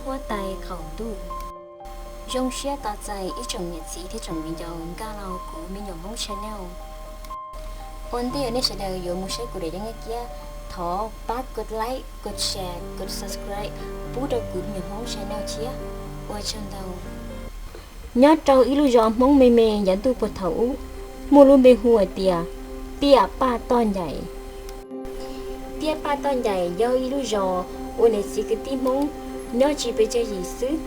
Huab tais qaum ntuj. Zoo siab tos txais ib tsoom niam txiv thiab tsoom viv ncaus nkag los kuv Me Nyuam Hmoob channel. Ua ntej uas nej sawv daws yuav mus saib kuv daim video kiab, thov pab kov like, kov share, kov subscribe pub rau kuv Me Nyuam Hmoob channel thiab. Ua tsaug ntau. Nyob rau ib lub zos Hmoob me me yav ntuj puag thaum ub, muaj lub npe hu hais tias Tiaj Paj Toj Ncaim. Tiaj Paj Toj Ncaim yog ib lub zos uas niam txiv kwv tij Hmoob nyob tsis pes tsawg yim xwb.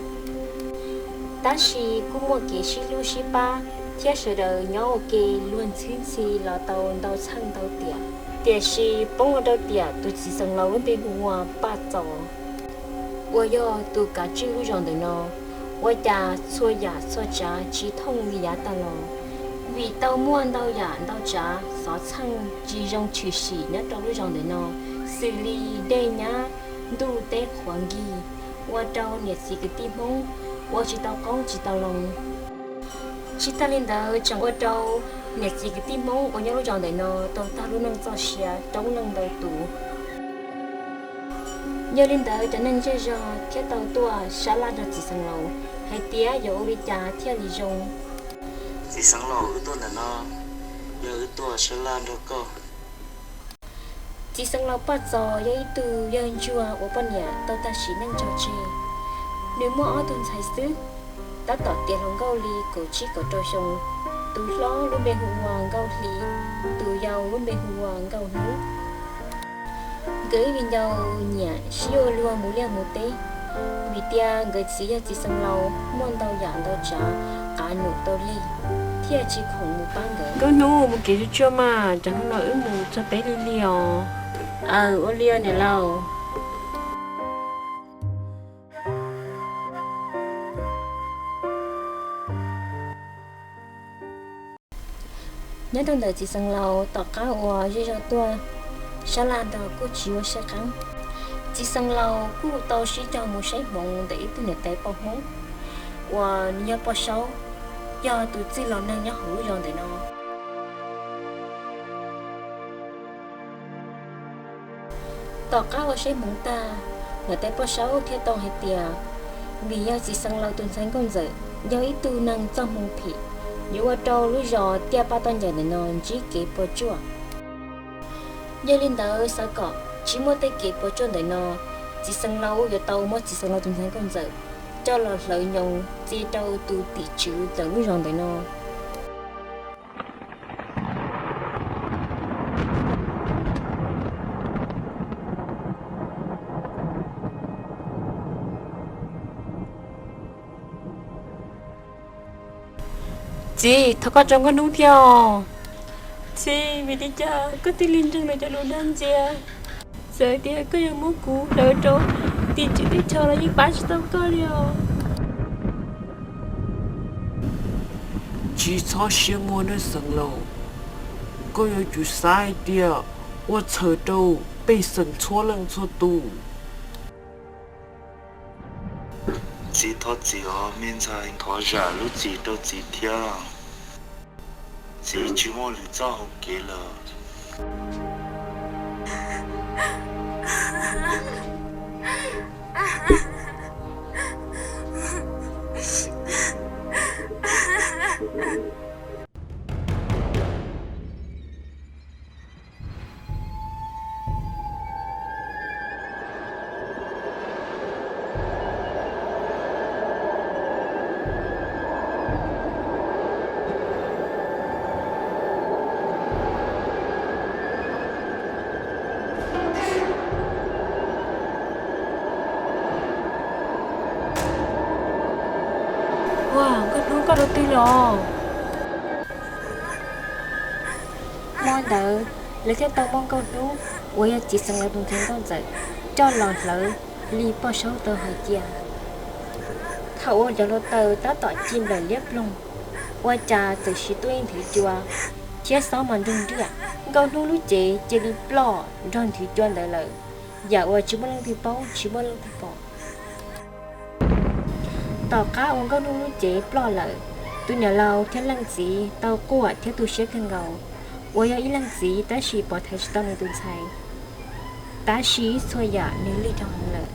Tab sis kuj muaj kev sib hlub sib pab thiab sawv daws nyob ua ke luag ntxhwb ntxhi los tau ntau txheej ntau tiam. Tiam sis poob ua rau tiam tus txiv xeev laus lub npe hu ua Paj Txos, uas yog tus kav tswj lub zos ntawm no, ua cas txhua yam txhua tsav tsis thooj li yav tag los, vim tau muaj ntau yam ntau tsav xov txheej tsis zoo tshwm sim nyob rau lub zos ntawm no, xws li dej nyab, ntuj teb qhuav nkig, ua rau niam txiv kwv tij Hmoob ua tsis tau qoob tsis tau loo. Tsis tag li ntawd tseem ua rau niam txiv kwv tij Hmoob uas nyob lub zos ntawm no tau tag lub neej txoj sia coob leej ntau tus. Yog li ntawd cov neeg zej zog thiaj tau tuaj sab laj nrog txiv xeev laus hais tias yuav ua li cas thiaj li zoo. Txiv xeev laus, wb tuaj ntawm no yog wb tuaj sab laj nrog koj. Txiv xeev laus Paj Txos yog ib tug yawg ntsuag uas poj niam tau tag sim neej tso tseg. Nws muaj ob tug ntxhais xwb, tab tom tiav hluas nkauj li kaum tsib kaum rau xyoo. Tus hlob lub npe hu ua Nkauj Hli, tus yau lub npe hu ua Nkauj Hnub. Nkawd ib viv ncaus nyiam sib ua luag mus liaj mus teb, vim tias nkawd txiv yog txiv xeev laus muaj ntau yam ntau tsav qav num tau lig, thiaj tsis khoom mus pab nkawd. Nkauj Hnub, mus kev tsuag tsuag mas, tsam hnub no wb mus txog peb lig lig os. Aw, ua li os niam laus. Nyob rau ntawm txiv xeev laus tom qab uas zej zog tuaj sab laj nrog kuj tsis ua siab qeeb, txiv xeev laus kuj tau sib cog mus saib hmoov ntawm ib tug niam tais poj Hmoob uas nws yog poj saub, yog tus txwj laus neeg nyob hauv lub zos ntawm no. Tom qab ua saib hmoov tag, niam tais poj saub thiaj tau hais tias, vim yog txiv xeev laus tus ntxhais nkauj ntxawm yog ib tug neeg txoj hmoo phim, yuav ua rau lub zos Tiaj Paj Toj Ncaim ntawm no ntsib kev puas tsuaj. Yog li ntawd xav kom tsis muaj tej kev puas tsuaj ntawm no, txiv xeev laus yuav tau muab txiv xeev laus tus ntxhais nkauj ntxawm coj los hlawv nyoos txia rau tus tim tswv ntawm lub zos ntawm no. Txiv, thov koj tso Nkauj Hnub thiab os. Txiv, vim li cas koj thiaj li ntseeg nws cov lus dag ntxias? Txawm tias koj yuav muab kuv hlawv rau tim tswv teb chaws los yeej pab tsis tau koj li os. Tsis txhob siab muag nawb xeev laus, koj yuav tsum xav hais tias ua txhawm rau pej xeem txhua leej txhua tus. Txiv thov txim os me ntxhais, thov zam lub txim rau txiv thiab. Txiv tsis muaj lwm txoj hau kev lawm. Ua, Nkauj Hnub, koj rau twg los? Hmo ntawd, lawv thiaj tau muab Nkauj Hnub uas yog txiv xeev laus tus ntxhais nkauj ntxawm coj los hlawv li poj saub tau hais cia. Thaum uas cov hluav taws tab tom ci nplaim liab ploog, ua cas txawm siv tuaj ib nthwv cua thiab xob mas nrug nriaj. Nkauj Hnub lub cev cia li ploj nrog nthwv cua ntawd lawm, yam uas tsis muaj leej twg paub tsis muaj leej twg pom. Tom qab uas Nkauj Hnub lub cev ploj lawm, tus niam laus thiab leej txiv tau quaj thiab tu siab kawg nkaus, uas yog ib leej txiv tab sis pov thaiv tsis tau nws tus ntxhais, tab sis txhua yam nws lig dhau heev lawm.